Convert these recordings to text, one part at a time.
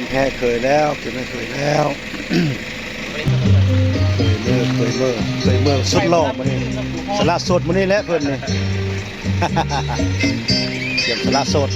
ແພ້ເຄີຍແລ້ວ ເກັບໃຫ້ເຄີຍແລ້ວ ເຄີຍເມີ ເຄີຍເມີ ເຄີຍເມີສຸດຫຼໍ່ມື້ນີ້ ສະຫຼະສົດມື້ນີ້ແຫຼະເພິ່ນນີ້ ກຽມສະຫຼະສົດ.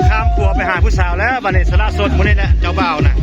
ຂ້າມຂົວໄປຫາຜູ້ສາວແລ້ວ ບັດນີ້ສະຫຼະສົດມື້ນີ້ແຫຼະ ເຈົ້າບ່າວນະ.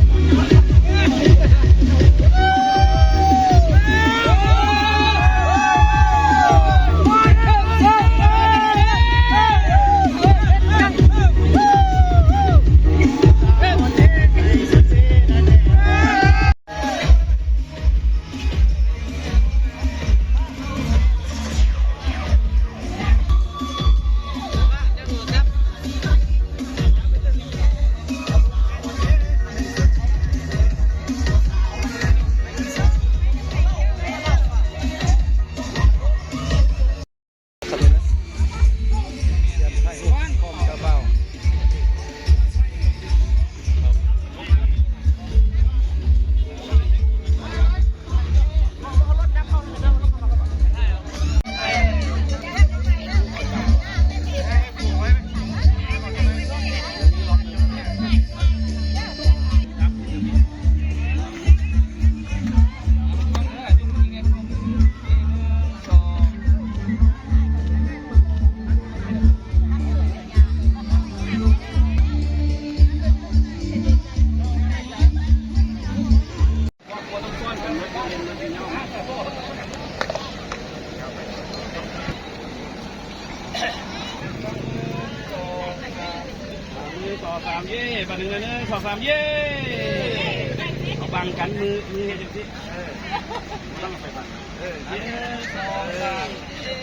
ໜຶ່ງ ສອງ ສາມ ເຢ້ ບາດໜຶ່ງ ໜຶ່ງ ສອງ ສາມ ເຢ້ ເອົາບັງກັນ ມື ມືເຮັດຈັ່ງຊີ້ ເອີ ບໍ່ຕ້ອງເອົາໄປບັງ ເອີ ເຢ້ ໜຶ່ງ ສອງ ສາມ ເຢ້.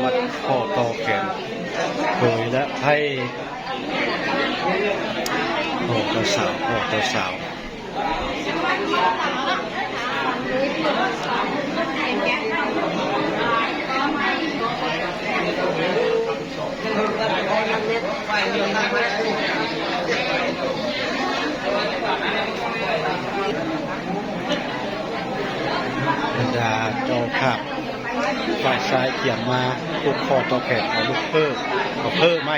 ມັດຂໍ້ຕໍ່ແຂນເຂີຍແລະໃພ້ ອອກເຈົ້າສາວ ອອກເຈົ້າສາວ. ບັນດາເຈົ້າພາບຝ່າຍຊາຍກຽມມາຜູກຂໍ້ຕໍ່ແຂນ ເອົາລູກເພີ້ ເອົາເພີ້ໃໝ່.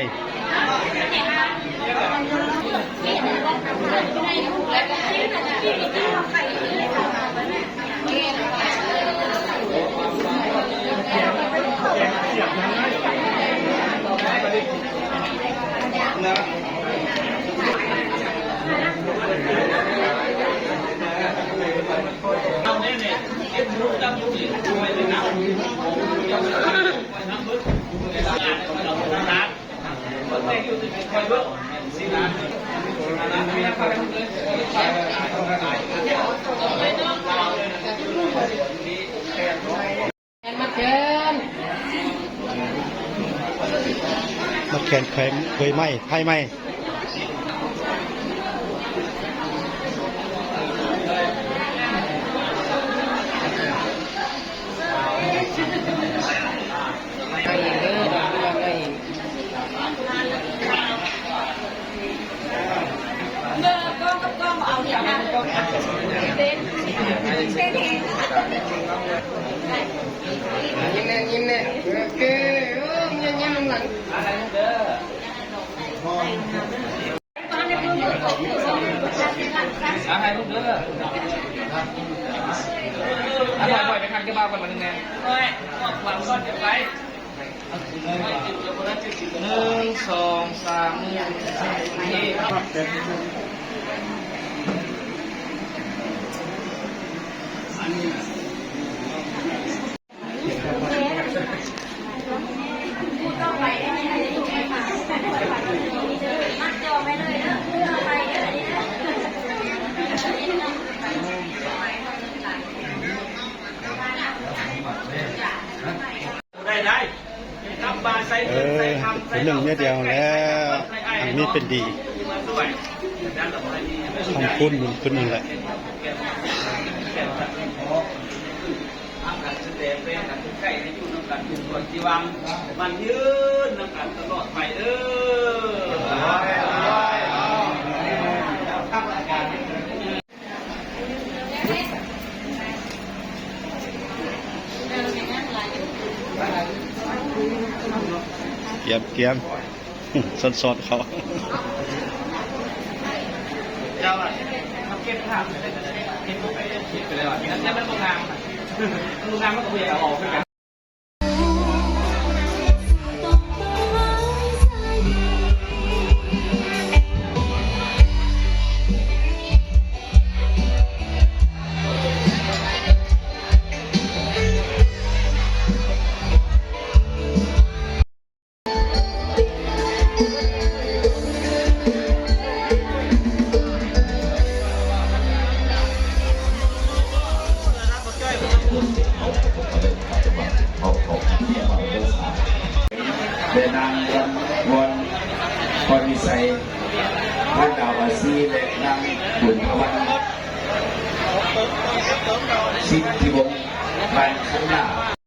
ມັດແຂນເຂີຍໃໝ່ ໃຜໃໝ່. ຍິ້ມແນ່ ຍິ້ມແນ່ ໂອເຄ ເອີ ຍິ້ມ ຍິ້ມນຳຫຼັງ. ອ່າ ຖ່າຍຮູບເດີ ອ່າ ຖອຍ ຖອຍໄປທາງເຈົ້າບ່າວກ່ອນ ມາໜຶ່ງແນ່ ໜຶ່ງ ສອງ ສາມ ໂອເຄ. ເອີ ຜູ້ໜຶ່ງເມຍດຽວແລ້ວ ອັນມີເປັນດີ ທຳຄຸນບຸນຄຸນນັ້ນແຫຼະ. ນຳກັນສະແດງແປງກັນ ໃກ້ໃຫ້ຢູ່ນຳກັນ ຢູ່ສ່ວນທີ່ຫວັງ ໝັ້ນຍືນນຳກັນຕະຫຼອດໄປເດີ. ກຽມ ກຽມ. ສອນໆ ເຂົາ ເຈົ້າອະ ມາເກັບພາບໄປເລີຍກໍໄດ້ ເກັບໄປເລີຍ ເກັບໄປເລີຍ ອັນນັ້ນມັນບໍ່ງາມ ບໍ່ງາມມັນກໍບໍ່ຢາກເອົາອອກຄືກັນ. ແລະ ນາງ ວອນ ວອນ ພອນວິໄສ ພັນດາວາຊີ ແລະ ນາງ ບຸນພະວັນ ສິດທິວົງ ບ້ານຄັນລາ.